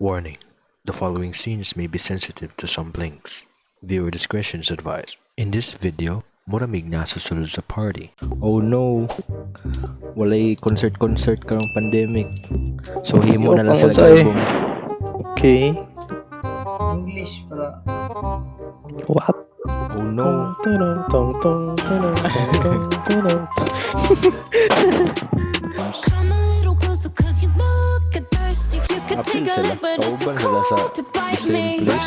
Warning: the following scenes may be sensitive to some blinks. Viewer discretion is advised. In this video, mura mig nasa sulod sa party. Oh no! Walay concert-concert karong pandemic. So himo na lang sila Unsay? Album. Okay. English para. What? Oh no! Tong, tong, tong, tong, tong, tong, tong. Come a little closer, 'cause you look thirsty. You could Apil take a sila. lick, but it's too Kauban sila sa cold to the bite same me. place.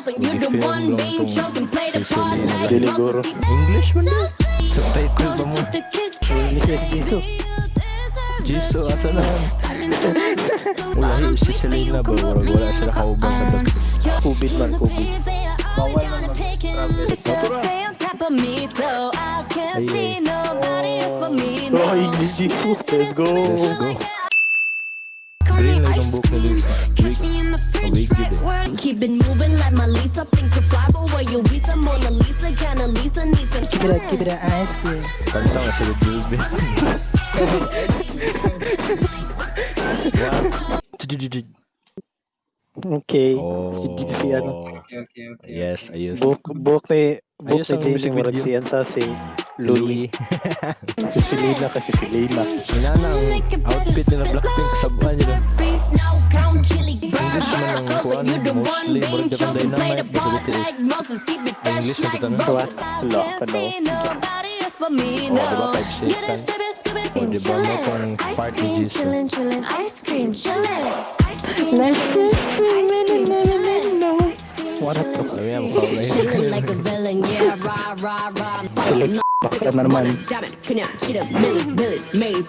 You the Gi-film one lang being tong chosen, play the si part Selena. like Dili Moses. guro. Keep English man so din. sweet. Subtitle pa Close mo. with the kiss, English is baby, Jisoo. you deserve the Jisoo, asa na? Dive into my so Wala bottom si sweet, but Selena you ba? can put Wala me wala in sila a kauban sa coffin. Blackpink. COVID man, COVID. Bawal man mag-travel. Just stay on top of me so I can Ay, see ay. Nobody else but me. Oh, English Jisoo. Let's go. Let's go. Green light ang buhok ni Lisa. Catch me in the fridge, Wig right yun eh. where Keep it moving like my Lisa. Think you fly, but where you Lisa, Mona Lisa, kinda Lisa needs some. Give it a ice cream. Kanta nga sila Juve. What? Okay. Oh. Si ano. Okay. Yes, ayos. Buhok ni buhok Ayos ni ang Jennie music murag video. si ansa si Louie. Si Selena kasi Selena. Inana ang outfit nila Blackpink sa buwan nila. English man ang kuan, mostly murag dagan Dynamite ba sa BTS. English man kita na. What? Wala ka no. Oh, diba 5 seconds? Oh, diba mo pang part ni Jisoo. Ice cream, chillin'. Ice cream, chillin'. Ice cream, chillin'. What a Alam niya, mukha ko na yun. Chillin' like a villain, yeah, rah, rah, rah. Select bakla na naman. Damn it, kanya, cheetah, millies, billies, made.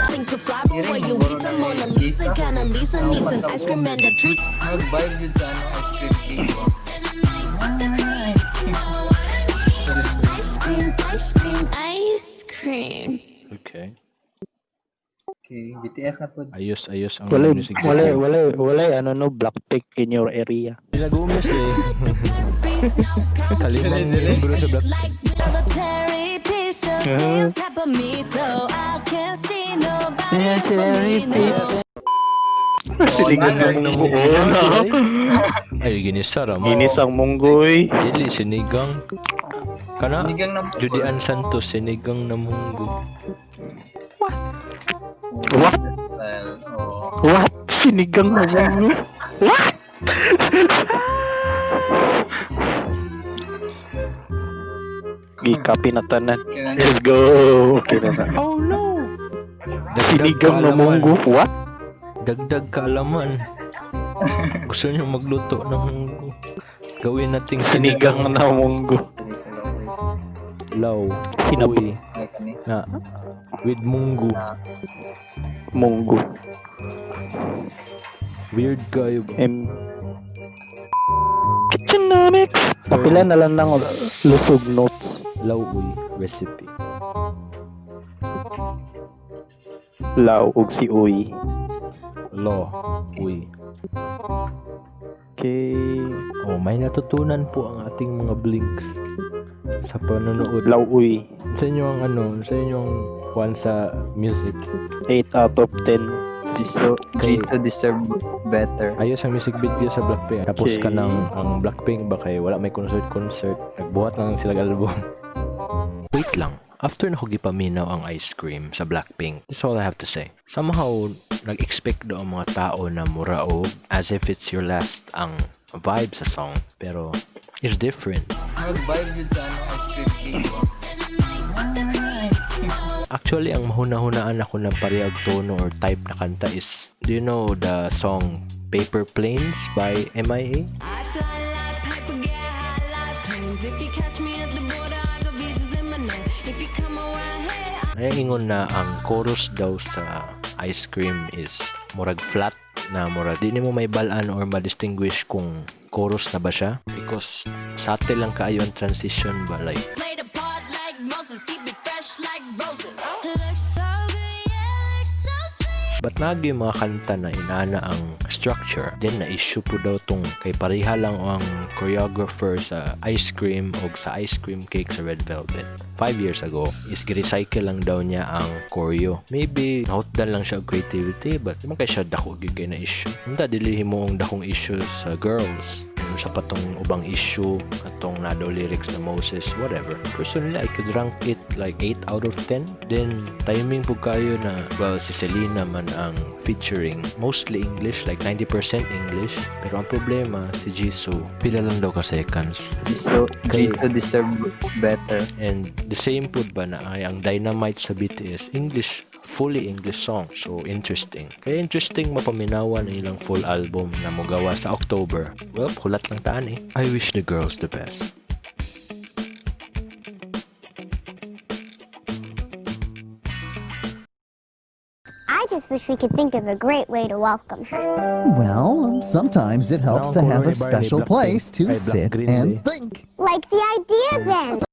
Think you fly, but where you Lisa, Mona Lisa, kinda Lisa needs an ice cream and a treat. Mag-vibe yun sa ano, ice cream cake ba? Ice cream, ice cream, ice cream. Okay. Okay, BTS na po. Ayos, ayos ang Walay, music walay, video. walay, walay, ano no, Blackpink in your area. Sila Gomez eh. Kalimang miyembro sa Blackpink. The cherry peach, just stay on top of me so I can see nobody Yeah, else but cherry me now. Sinigang ng munggo. Oh, no. Ay, ginisa ra mo. Ginisang munggoy. Dili, sinigang. Kana, Sinigang na Judy Ann Santos, sinigang na munggo. What? Style. Oh. What? Sinigang na munggo? What? Gikapi na tanan. Kaya Let's go. Okay na na. Oh no! Dagdag Sinigang na kaalaman. munggo? What? Dagdag kaalaman. Gusto niyo magluto ng munggo. Gawin nating Sinigang na munggo. Law. Sinab- Uy. Ay, kani. Na. With munggo. Munggo. Weird kayo ba? M. Kitchenomics! Kapila na lang ng lusog notes. Law uy. Recipe. Law ug si Uy. Law. Uy. Okay. Oh, may natutunan po ang ating mga blinks sa panonood. Law Uy. Sa inyo ang ano, sa inyo ang kuan sa music. 8 out of 10. Jisoo, Kay- Jisoo deserve better. Ayos ang music video sa Blackpink. Tapos Okay. ka ng ang Blackpink ba kay wala may concert concert. Nagbuhat na lang sila ng album. Wait lang. After na ko gipaminaw ang Ice Cream sa Blackpink, that's all I have to say. Somehow, nag-expect daw ang mga tao na mura og As If It's Your Last ang vibe sa song. Pero, it's different. Mag-vibe yun sa ano, ice cream cake ba? Actually, ang mahuna-hunaan ako na parehag tono or type na kanta is, do you know the song Paper Planes by MIA? I fly like paper, get high like planes. If you catch me at the border, I got visas in my name. If you come around here, Ay ingon na ang chorus daw sa Ice Cream is murag flat na murag di nimo may balaan or ma-distinguish kung chorus na ba siya because subtle lang kaayo ang transition ba, like Play the part like Moses, keep it fresh like roses. Looks so good, yeah, looks so sweet. But nagi mga kanta na inana ang structure. Then na-issue po daw tong kay pareha lang ang choreographer sa Ice Cream o sa Ice Cream Cake sa Red Velvet. 5 years ago is gi-recycle lang daw niya ang choreo. Maybe nahutdan lang siya og creativity, but di man kay siya dako gyud kay na issue. Unta dili himoong dakong issue sa girls sa patong ubang issue atong na daw lyrics na Moses, whatever. Personally, I could rank it like 8 out of 10. Then timing po kayo na, well, si Selena man ang featuring, mostly English, like 90% English, pero ang problema si Jisoo, pila lang daw ka seconds. Jisoo, Jisoo deserve better. And the same pud ba na ay ang Dynamite sa BTS, English, fully English song. So interesting. Kaya interesting mapaminawan ang ilang full album na mogawa sa October. Well, hulat lang taan eh. I wish the girls the best. I just wish we could think of a great way to welcome her. Well, sometimes it helps to Now, have color a ni Barney, special black place pink. to Ay, black sit green and eh. think. Like the idea then.